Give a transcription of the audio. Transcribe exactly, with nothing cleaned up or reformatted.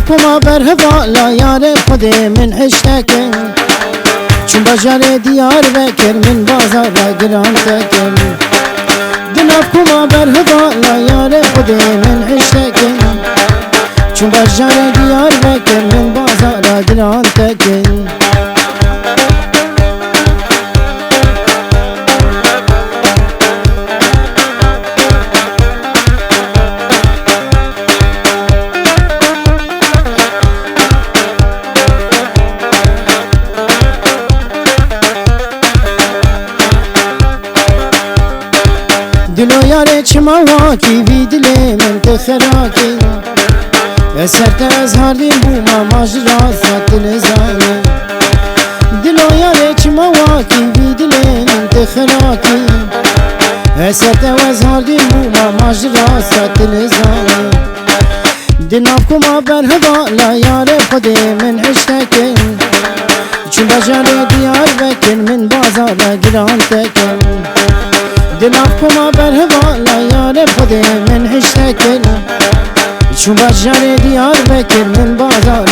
Koma berhevala yarê Xwedê min hiştekin. Çûm bajarê Diyarbekir min bazara giran tekin. Di nav koma berhevala yarê Xwedê min hiştekin. Çûm bajarê Diyarbekir min bazara giran tekin. Dilo yarê çima wakî vî dilê min tu xerakî. Ez ser te ez hardî bûma ma ji rasta tu nizane. Dilo yarê çima wakî vî dilê min tu xerakî. Ez ser te ez hardî bûma ma ji rasta tu nizane. Di nav koma berhevala yarê Xwedê min hiştekin. Çûm bajarê Diyarbekir min bazara giran tekin. Di nav koma berhevala yarê Xwedê min hiştekin. Çûm bajarê Diyarbekir min bazara